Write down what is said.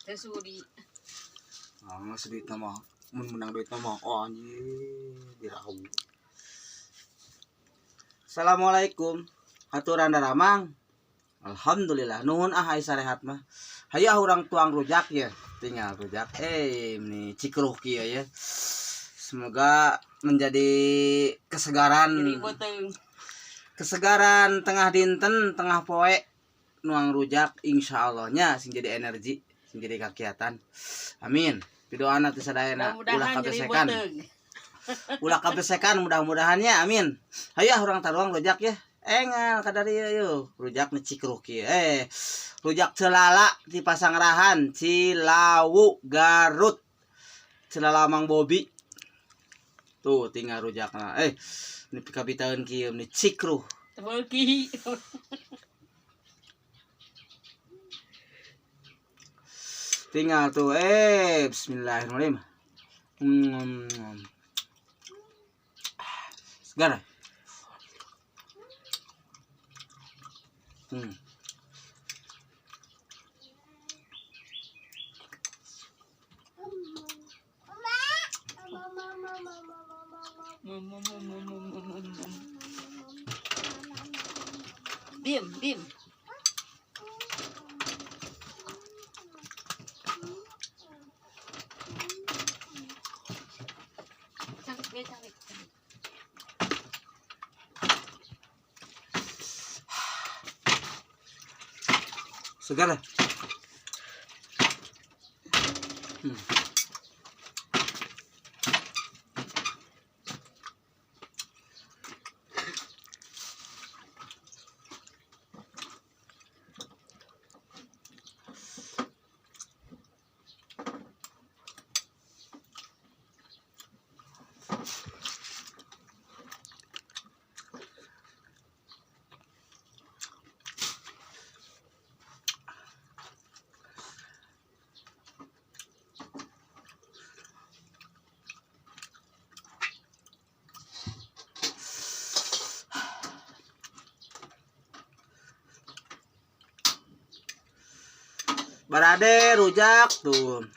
Teu sudi. Ah, geus duitna mah. Mun menang duitna mah, oh anjir, dirau. Assalamualaikum. Haturan daramang. Alhamdulillah, nuhun ah ai sarehat mah. Hayu ah urang tuang rujak ya. Tinggal rujak. Ini cikruh kieu ya. Semoga menjadi kesegaran. Jadi beuteung. Kesegaran tengah dinten, tengah poe nuang rujak insyaallah-nya sing jadi energi, sing jadi kakiatan. Amin. Pidoana teh sadayana ulah Mudah-mudahan jadi kabesekan. beuteung. Ulah kabesekan mudah-mudahannya amin. Hayu ah urang taruang rujak ya. Engal kadari yeuh rujak nu cikruh kieu. Rujak celala di Pasangrahan, Cilawu, Garut. Celala Mang Bobi. Tuh tinggal rujakna. Ini pikabitaeun kieu ni cikruh. Tebeuki. Tinggal tuh bismillahirrahmanirrahim. Segar. Diem, diem. Cangkik, dia cangkik. Segar lah. Barade rujak tuh.